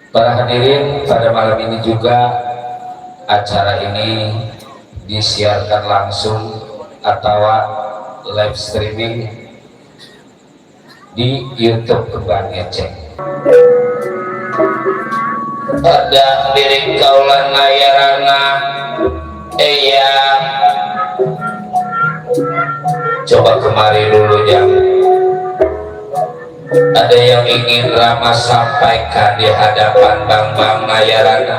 Para hadirin, pada malam ini juga acara ini disiarkan langsung atau live streaming di YouTube Kembang Ngeceng. Pada diri kaulan layarana coba kemari dulu jam. Ada yang ingin Rama sampaikan di hadapan Bang Nayarana?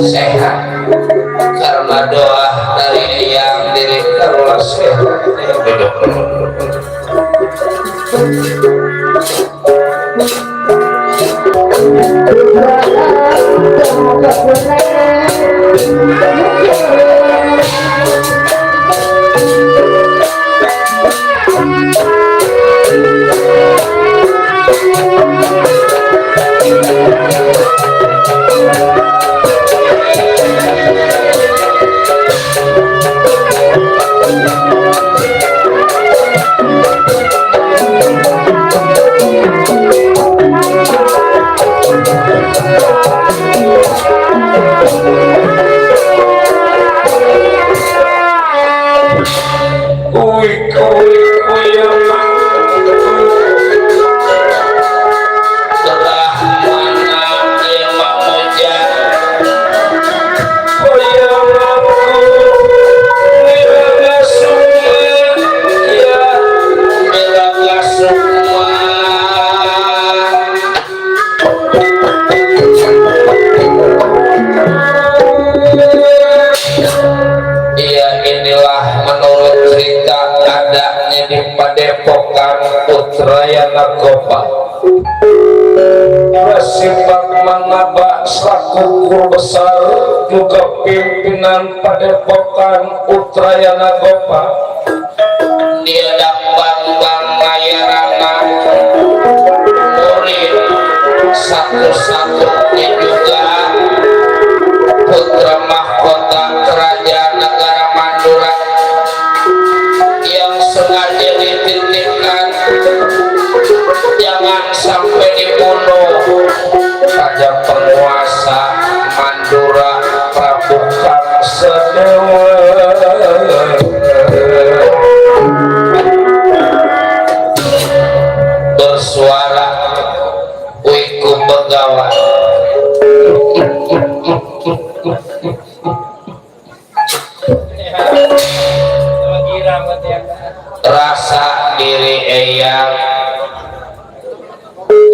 Sehat karena doa dari yang diri Allah sehat. Utrayana Gopa sifat mangaba selaku guru besar juga pimpinan Padepokan Utrayana Gopa. Dia dapat Bang Nayarana murid satu-satunya juga putra mahkota kerajaan negara Mandura yang sengaja dititipkan jangan sampai dibunuh saja penguasa Mandura Prabu Kamsadewa. Bersuara wiku begawan rasa diri eyang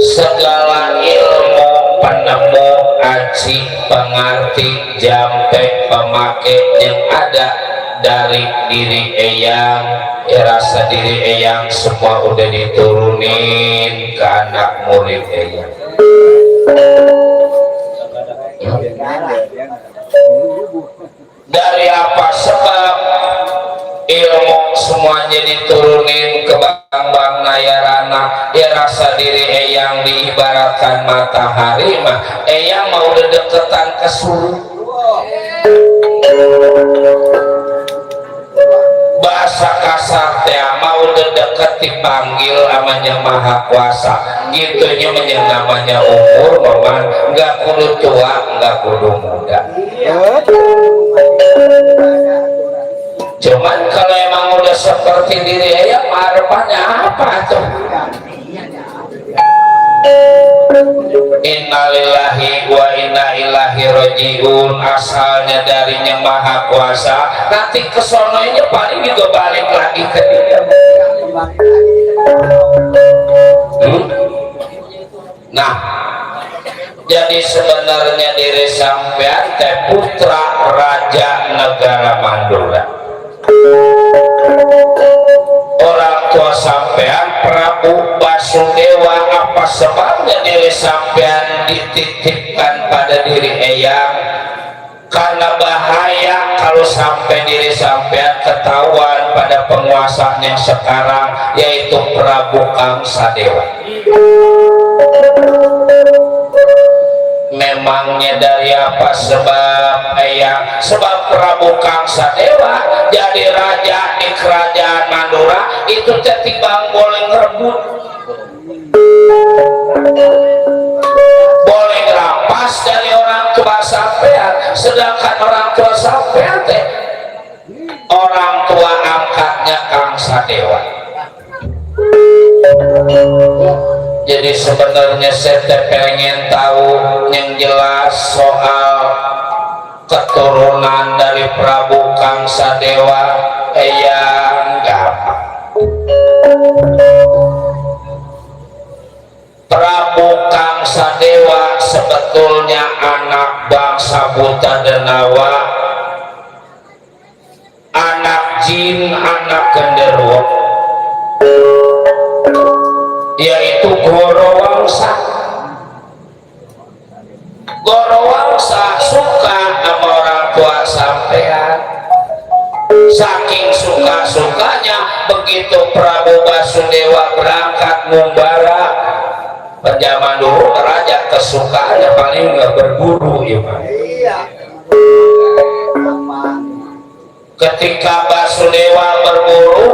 segala ilmu penemu aji pengerti jampe pemakai yang ada dari diri eyang rasa diri eyang semua udah diturunin ke anak murid eyang. Dari apa sebab ilmu semuanya diturunin ke Bang Nayarana, ya rasa diri eyang eyang diibaratkan matahari mah eyang mau deketan ke suruh. Bahasa kasar teh mau deket dipanggil amanya maha kuasa gitunya menjadi namanya umur momen nggak kudu tua nggak kudu muda. Cuman kalau emang udah seperti diri ayam harapannya apa tuh? Innalillahi wa inna ilaihi rajiun, asalnya darinya maha kuasa, nanti kesononya paling juga balik lagi ke dia. Nah, jadi sebenarnya diri sampean teh putra raja negara Mandura. Orang tua sampean Prabu Basudewa, apa sebabnya diri sampean dititipkan pada diri eyang? Karena bahaya kalau sampai diri sampean ketahuan pada penguasanya sekarang, yaitu Prabu Kangsadewa. Memangnya dari apa sebab eyang? Sebab Prabu Kangsadewa jadi raja di kerajaan Mandura itu tetibang boleh ngerebut, boleh rampas dari orang tua sampean, sedangkan orang tua sampean teh orang tua angkatnya Kangsadewa. Jadi sebenarnya saya pengen tahu yang jelas soal keturunan dari Prabu Kangsadewa. Eyang gampang. Prabu Kangsadewa sebetulnya anak bangsa buta denawa, anak jin, anak genderuwo, yaitu Gorowangsa. Gorowangsa suka sama orang tua sampean, saking suka-sukanya begitu Prabu Basudewa berangkat ngumbara. Penjaman dulu raja kesukaannya paling nggak berburu ya Pak. Ketika Basudewa berburu,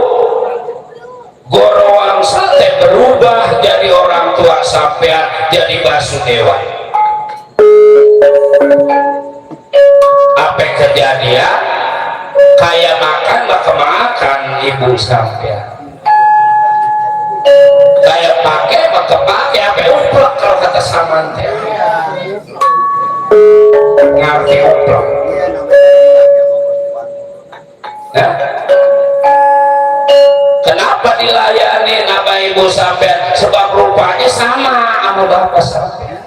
Gorowangsa teh berubah jadi orang tua sampean, jadi Basudewa. Apa kejadian? Kayak makan maka makan ibu sampean, kayak pakai maka pakai, apa uplek kalau kata saman teh, ngerti uplek? Nah, kenapa dilayani nama ibu sampean? Sebab rupanya sama sama bapak sampean,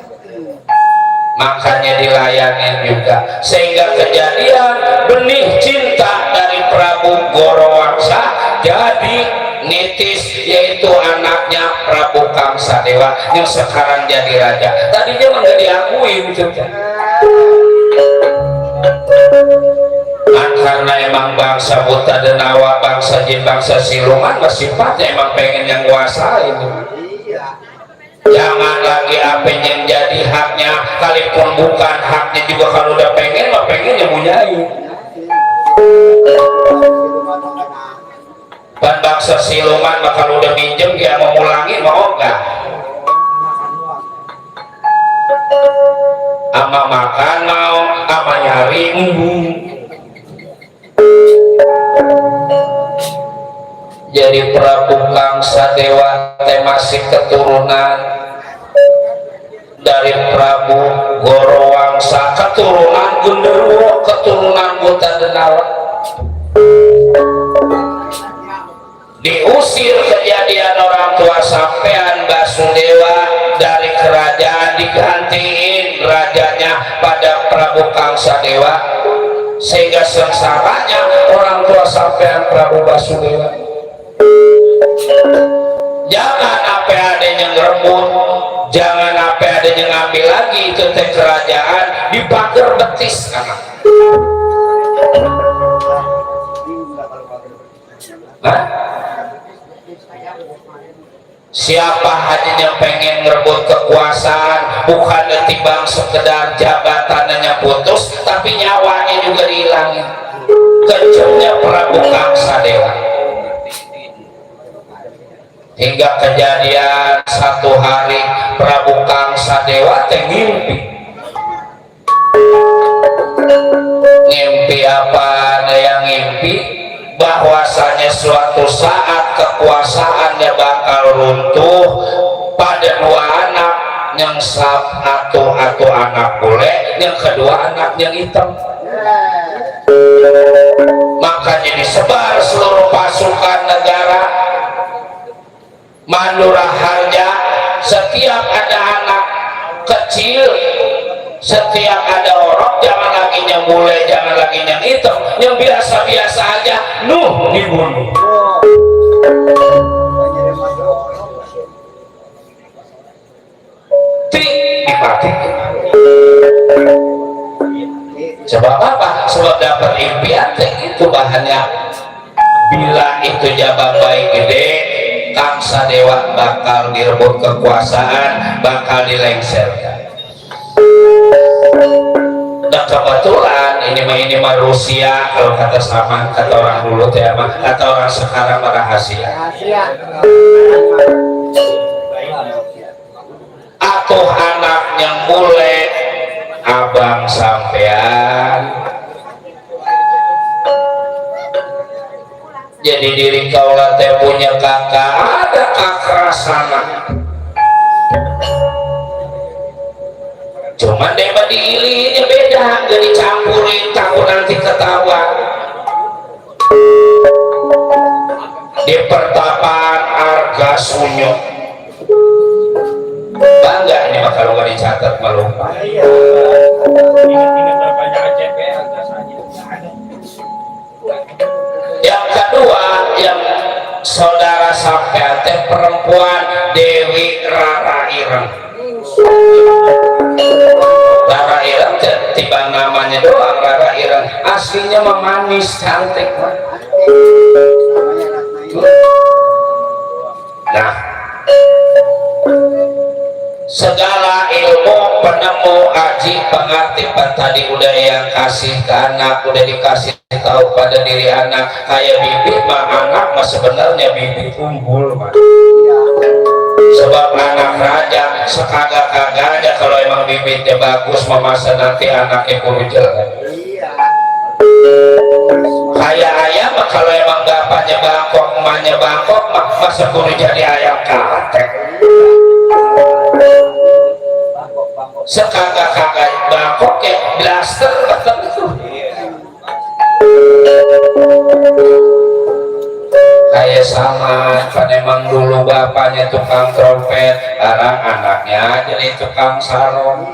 makanya dilayani juga, sehingga kejadian benih cinta dari Prabu Gorowangsa jadi nitis, yaitu anaknya Prabu Kangsadewa yang sekarang jadi raja. Tadinya mah nggak diakuin juga, karena emang bangsa buta denawa, bangsa jin, bangsa siluman bersifatnya emang pengen yang kuasa itu. Jangan lagi apa yang jadi haknya, kalaupun bukan haknya juga kalau udah pengen mah pengen yang punyai. Dan bangsa siluman mah kalau udah minjem dia mau ngulangin mau enggak, ama makan mau, ama nyari Jadi Prabu Kangsadewa teh masih keturunan dari Prabu Gorowangsa, keturunan genderuwo, keturunan buta denawa. Diusir kejadian orang tua sampean Basudewa dari kerajaan, digantiin rajanya pada Prabu Kangsadewa, sehingga sengsaranya orang tua sampean Prabu Basudewa. Jangan apa adanya ngerebut, jangan apa adanya ngambil lagi itu teh kerajaan, dibager betis anak. siapa hanya pengen ngerebut kekuasaan, bukan ketimbang sekedar jabatannya putus, tapi nyawanya juga dihilangin. Kejamnya Prabu Kangsadewa, hingga kejadian satu hari Prabu Kangsadewa ngimpi apa yang ngimpi, bahwasanya suatu saat kekuasaannya bakal runtuh pada dua anak, yang satu anak bule, yang kedua anak yang hitam. Makanya disebar seluruh pasukan negara Mandura Harja, setiap ada anak kecil, setiap ada orang, jangan lagi yang bule, jangan lagi yang hitam, yang biasa-biasa aja dibunuh. Dimati. Sebab apa? Sebab dapat impian itu bahannya. Bila itu jabat baik gede, Kangsadewa bakal direbut kekuasaan, bakal dilengserkan. Dan kebetulan ini mah Rusia, kalau kata sama kata orang dulu ya mah, kata orang sekarang rahasia. Atuh anak yang bule abang sampean, jadi diri kaulah teh punya kakak, ada kakrasana, cuman debat diilinya beda, gak dicampurin, takut nanti ketahuan. Di pertapaan Arga Sunyo, bangga ini mah kalau gak dicatat malu. Yang kedua, yang saudara sampean teh perempuan Dewi Rara Ireng. Rara Ireng tiba namanya doang Rara Ireng, aslinya mah manis cantik. Nah, segala ilmu penemu aji pengerti tadi udah yang kasih ke anak, udah dikasih tahu pada diri anak, kayak bibit mah anak mah sebenarnya bibit unggul mah. Sebab anak raja sekagak-kagaknya kalau emang bibitnya bagus masa nanti anaknya kudu jelek. Kayak ayam mah kalau emang bapaknya bangkok emaknya bangkok masa kudu jadi ayam katek. Sekagak-kagak bangkok kayak blaster itu. Kayak sama kan emang dulu bapaknya tukang trompet, sekarang anaknya jadi tukang sarung.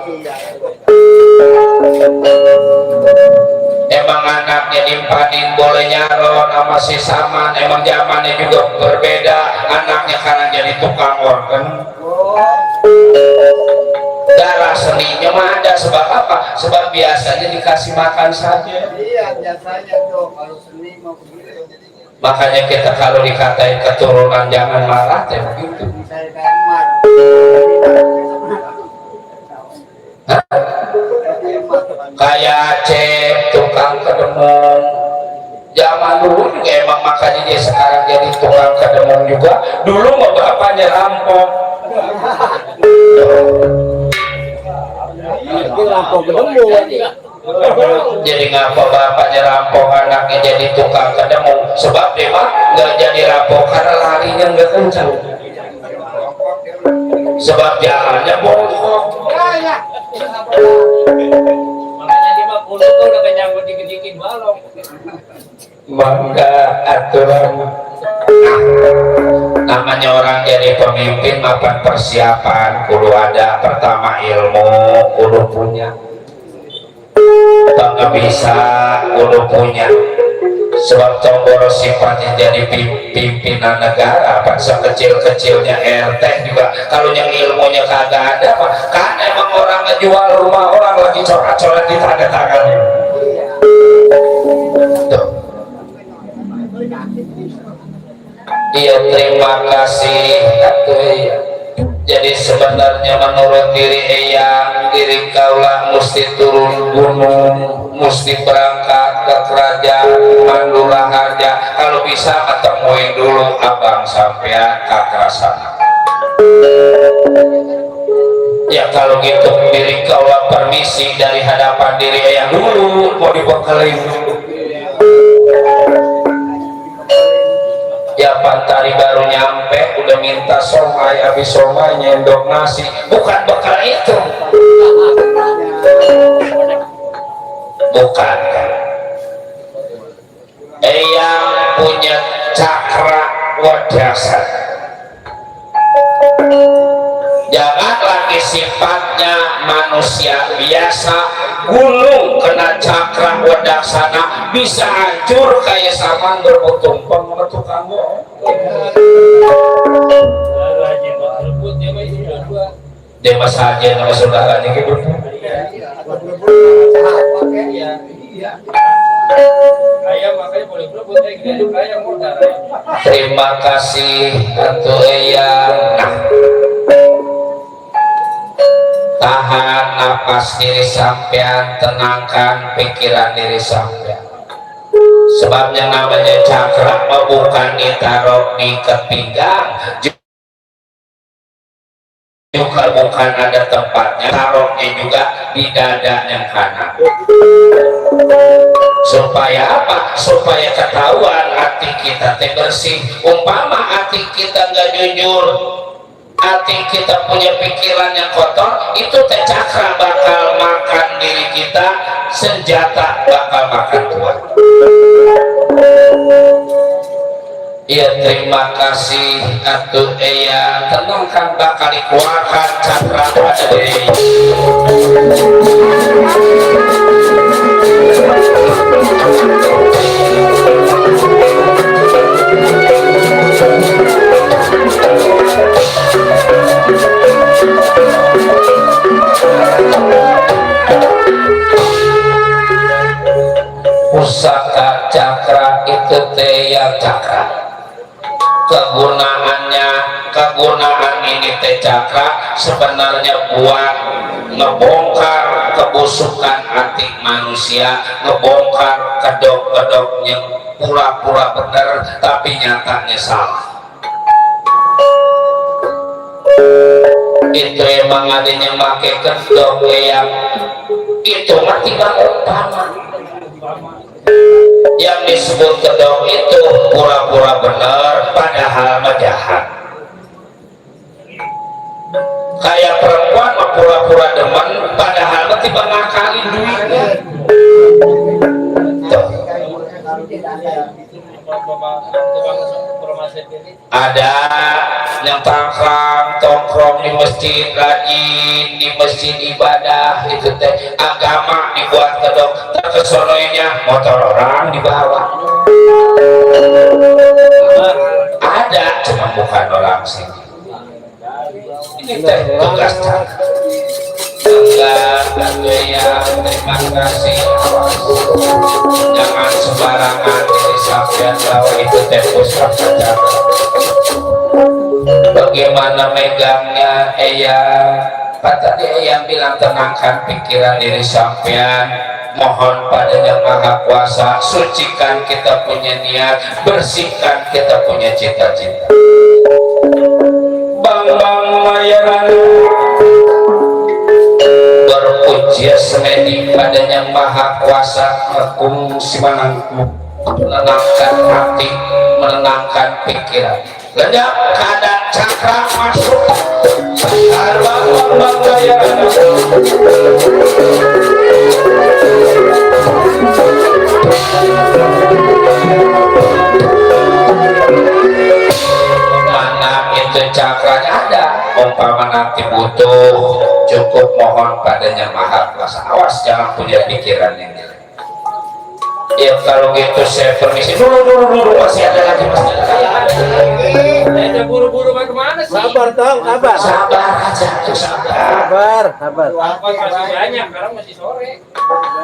Emang anaknya dimpanin boleh nyaron sama si Saman, emang zamannya juga berbeda, anaknya karena jadi tukang organ. Darah seninya mah ada, sebab apa? Sebab biasanya dikasih makan saja. Iya, biasanya tuh kalau seni mau begitu. Makanya kita kalau dikatain keturunan jangan marah teh begitu. Saya kayak marah. Kayak Aceh tukang kedemong, zaman dulu juga emang makanya dia sekarang jadi tukang kedemong juga. Dulu mah bapaknya rampok. Jadi ngapa bapaknya rampok, anaknya jadi tukang kedemong? Sebab dia mah nggak jadi rampok karena larinya nggak kencang. Sebab jalannya bongkok. Makanya dia mah kuno tuh udah kenyang dikit-dikit balok. Bangga aturan. Namanya orang jadi pemimpin mapan persiapan kudu ada. Pertama ilmu kudu punya, tak bisa kudu punya. Sebab tombol sifatnya jadi pimpinan negara, apa sekecil-kecilnya RT juga kalau yang ilmunya kagak ada mah kan emang orang ngejual rumah orang lagi coret-coret di tanda tangan. Iya, terima kasih atuh ya. Jadi sebenarnya menurut diri eyang, diri kaulah mesti turun gunung, mesti berangkat ke kerajaan Mandura Harja. Kalau bisa ketemuin dulu abang sampean ke Krasana. Ya kalau gitu diri kaulah permisi dari hadapan diri eyang dulu, mau dibekelin dulu. Ya Pantari baru nyampe udah minta somai, habis somai nyendok nasi, bukan bekal itu, bukan. Eyang punya cakra wadasa, jangan lagi sifatnya manusia biasa, gunung kena cakra wadaksana bisa hancur kayak saman berputumpeng metu kamu. Dia mas haji nama saudara ini gitu. Terima kasih untuk eyang. Tahan napas diri sampean, tenangkan pikiran diri sampean. Sebab yang namanya cakra bukan ditaruh di kepinggang, juga bukan ada tempatnya, taruhnya juga di dada yang kanan. Supaya apa? Supaya ketahuan hati kita bersih. Umpama hati kita nggak jujur, hati kita punya pikiran yang kotor, itu teh cakra bakal makan diri kita, senjata bakal makan Tuhan. Ya terima kasih atuh eyang, tenangkan bakal dikeluarkan cakra pada diri. Pusaka cakra itu teh ya cakra. Kegunaan ini teh cakra sebenarnya buat ngebongkar kebusukan hati manusia, ngebongkar kedok-kedok yang pura-pura benar tapi nyatanya salah. Itu emang ada yang pakai kedok yang itu mati bang umpama. Yang disebut kedok itu pura-pura benar padahal mah jahat. Kayak perempuan mah pura-pura demen padahal mah tiba ngakalin duitnya. Ada yang tongkrong di masjid rajin, di masjid ibadah, itu teh agama dibuat kedok, terkesonoinya motor orang dibawa. Ada, cuma bukan orang sini. Ini teh tugas cakra. Enggak, ya, terima kasih. Jangan sembarangan diri sampean bahwa itu teh pusaka cakra. Bagaimana megangnya eyang? Kata dia yang bilang tenangkan pikiran diri sampean, mohon pada Yang Maha Kuasa, sucikan kita punya niat, bersihkan kita punya cita-cita. Bang layanan berpuji semedi pada Yang Maha Kuasa, Rekung Simanangku, menenangkan hati, menenangkan pikiran. Lenyap keadaan cakra masuk bang layanan. Mana itu cakranya ada, umpama nanti butuh cukup mohon padanya Maha Kuasa. Awas jangan punya pikiran yang jelek. Ya kalau gitu saya permisi dulu masih ada lagi buru-buru kemana sih? Sabar dong, sabar. Sabar aja tuh, Sabar. Masih banyak, sekarang masih sore.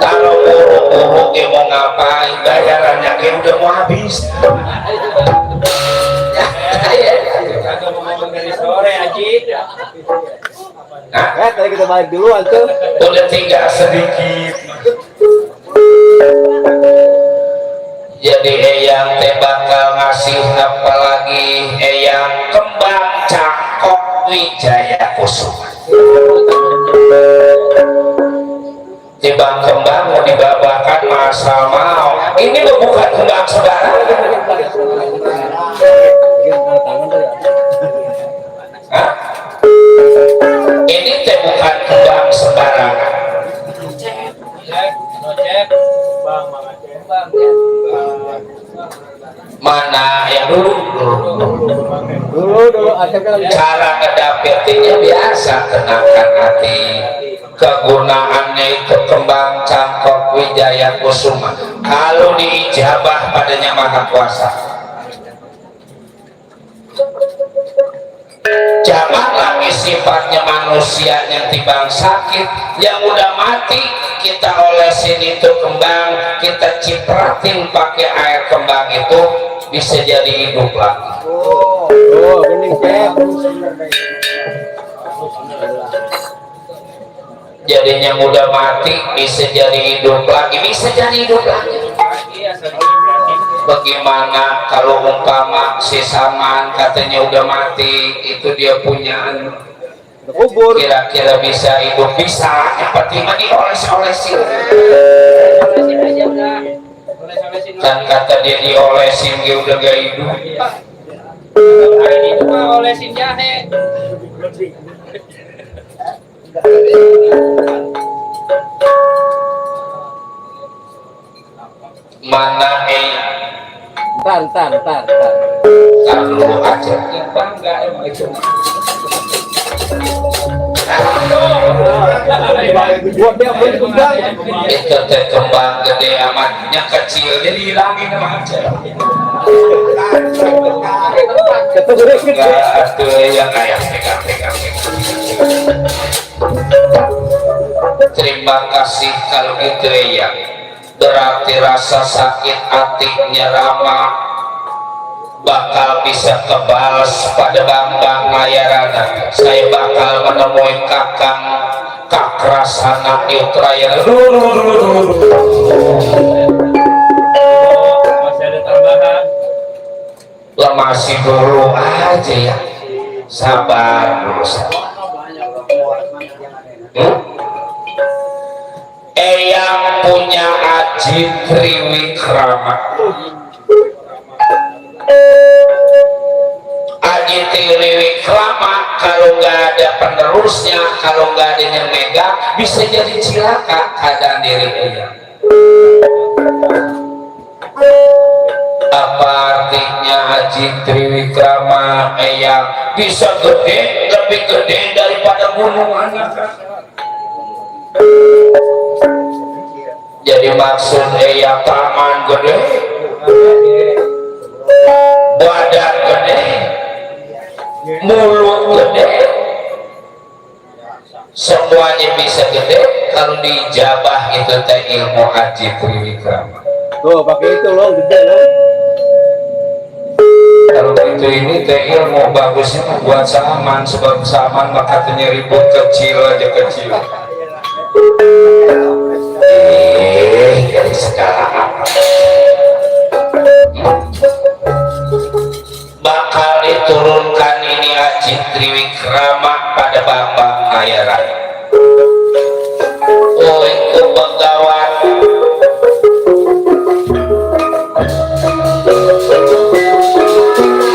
Kalau buru-buru dia mau ngapain, bayarannya dia udah mau habis. Nah, Tadi kita balik duluan tuh. udah tinggal sedikit. Jadi eyang teh bakal ngasih apa lagi? Eyang kembang Cangkok Wijaya Kusuma. Timbang kembang mau dibabakan masa mau. Ini bukan kembang sembarangan. Hah? Ini teh bukan kembang sembarangan. Mana yang dulu Asep kan cara ngedapetinya biasa, tenangkan hati. Kegunaannya itu kembang Cangkok Wijaya Kusuma kalau diijabah padanya Maha Kuasa. Jangan lagi sifatnya manusia yang timbang sakit, yang udah mati kita olesin itu kembang, kita cipratin pakai air kembang itu bisa jadi hidup lagi. bening Cep. Jadi yang udah mati bisa jadi hidup lagi, bisa jadi hidup lagi. Bagaimana kalau umpama si Saman katanya udah mati, itu dia punya Kubur. kira-kira bisa hidup, bisa yang penting dioles-olesin. Kan kata dia diolesin dia udah gak hidup. Hari itu mah olesin jahe. Mana Ntar. tar dulu aja bangga emang itu. Buat dia beli kembang. Itu teh kembang gede amat, yang kecil jadi hilangin sama aja. Enggak ada yang kayak pegang. Terima kasih kalau gitu ya. Berarti rasa sakit hatinya Rama bakal bisa kebalas pada Bambang Mayarana. Saya bakal menemui Kakang Kakrasana Yutraya. Masih ada tambahan. Masih dulu aja ya, sabar dulu. Eyang punya Aji Triwikrama. Aji Triwikrama kalau nggak ada penerusnya, kalau nggak ada yang megang, bisa jadi cilaka keadaan diri Eyang. Apa artinya Aji Triwikrama? Eyang bisa gede, lebih gede daripada gunung anak. Jadi maksud Eyang paman gede, badan gede, mulut gede, semuanya bisa gede kalau dijabah. Itu teh ilmu Aji Triwikrama. Tuh pakai itu loh, gede loh. Kalau itu ini teh ilmu bagusnya buat Saman, sebab Saman maka katanya ribut kecil aja kecil. Dari segala apa bakal diturunkan ini Aji Triwikrama pada Bambang Mayarana. Oh itu pegawai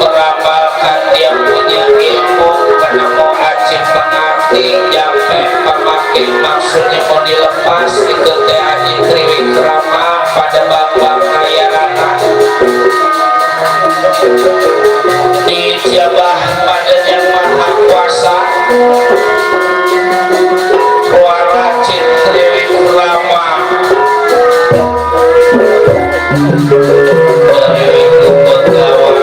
meramalkan dia punya ilmu karena mau Aji pengerti jampe pemakai maksudnya mau dilepas. Itu teh Aji Triwikrama pada Bambang Mayarana dijabah pada Yang Maha Kuasa. Aji Triwikrama dari itu pegawai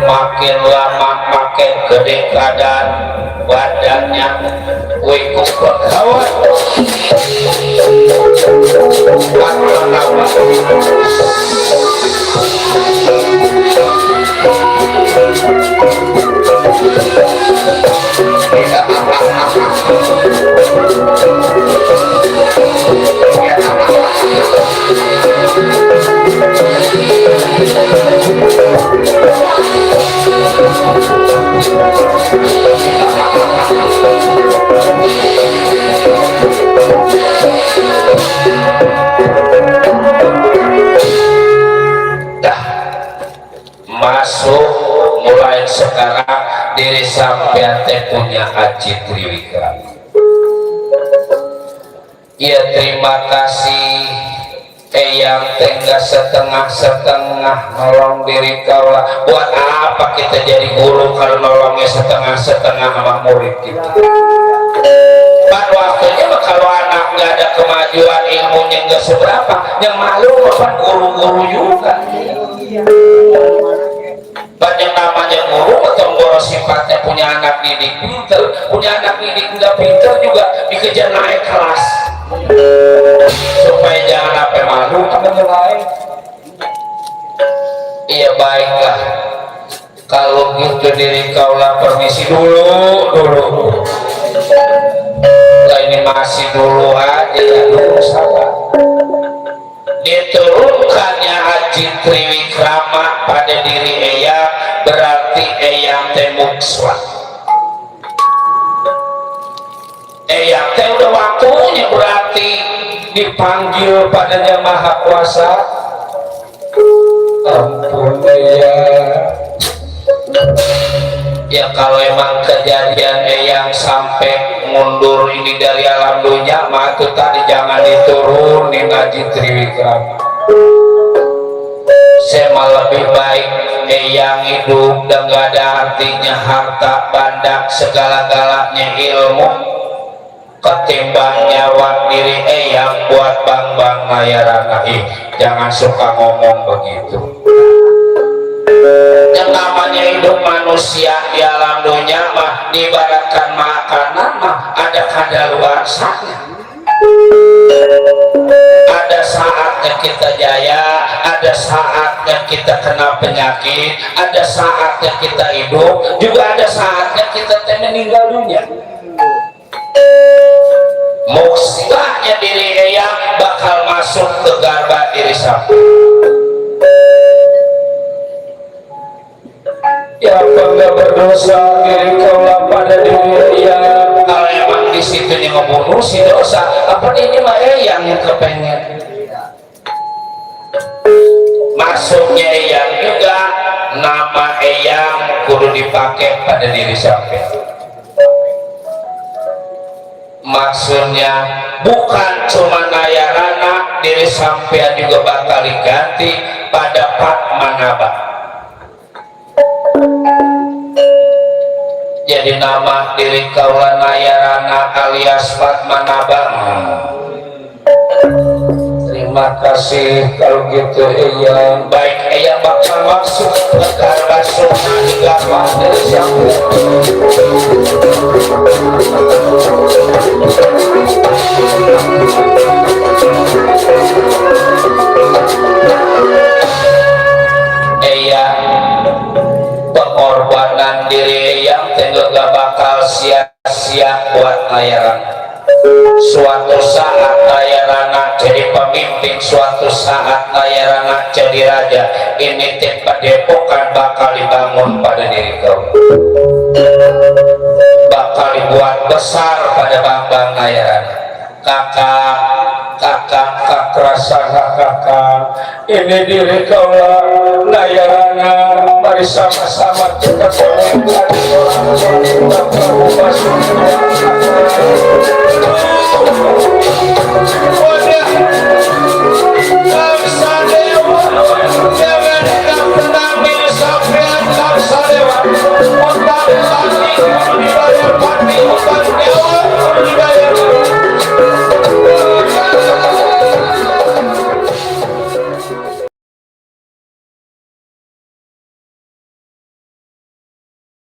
makin lama makin gede badan badannya. Wiku pegawai punya Aji Triwikrama. Ya terima kasih Eyang tengah setengah-setengah nolong diri kaulah. Buat apa kita jadi guru kalau nolongnya setengah-setengah sama murid kita? Pada waktunya kalau anak nggak ada kemajuan ilmunya nggak seberapa, yang malu bukan guru-guru juga. Banyak namanya guru atau boros sifatnya punya anak didik pinter, punya anak didik nggak pinter juga dikejar naik kelas supaya jangan apa malu sama yang lain. Iya baiklah, kalau gitu diri kaulah permisi dulu. Lah ini masih dulu aja ya, dulu sabar. Diturunkannya Aji Triwikrama pada diri Eyang berarti Eyang teh mukswa. Eyang teh udah waktunya berarti dipanggil pada Yang Maha Kuasa. Ampun ya kalau emang kejadian Eyang sampai mundur ini dari alam dunia, maka itu tadi jangan diturunin Aji Triwikrama. Saya malah lebih baik Eyang hidup dan gak ada artinya harta benda segala-galanya ilmu ketimbang nyawa diri Eyang buat bang-bang layaran. Jangan suka ngomong begitu. Yang namanya hidup manusia di alam dunia mah diibaratkan makanan mah ada kadaluarsanya. Ada saatnya kita jaya, ada saatnya kita kena penyakit, ada saatnya kita hidup, juga ada saatnya kita meninggal dunia. Muksibahnya diri Eyang bakal masuk ke garba diri sapi. Ya bangga berdosa diri kaulah pada diri Eyang. Kalau emang di situ ngebunuh si dosa, apa ini mah Eyang yang kepengen. Masuknya Eyang juga, nama Eyang kudu dipakai pada diri sampai. Maksudnya bukan cuma nayarana, diri sampean juga bakal diganti pada Padmanabha. Jadi nama diri kaulah nayarana alias Padmanabha. Terima kasih kalau gitu Eyang. Baik Eyang bakal masuk ke garba surga di garba dari sampean. Eyang pengorbanan diri Eyang tentu gak bakal sia-sia buat layaran. Suatu saat layarana jadi pemimpin, suatu saat layarana jadi raja. Ini tim padepokan bakal dibangun pada diri kau, bakal dibuat besar pada bang-bang layarana. Kakak rasana kakak, ini diri kau layarana. Mari sama-sama kita solehkan orang-orang kita berubah.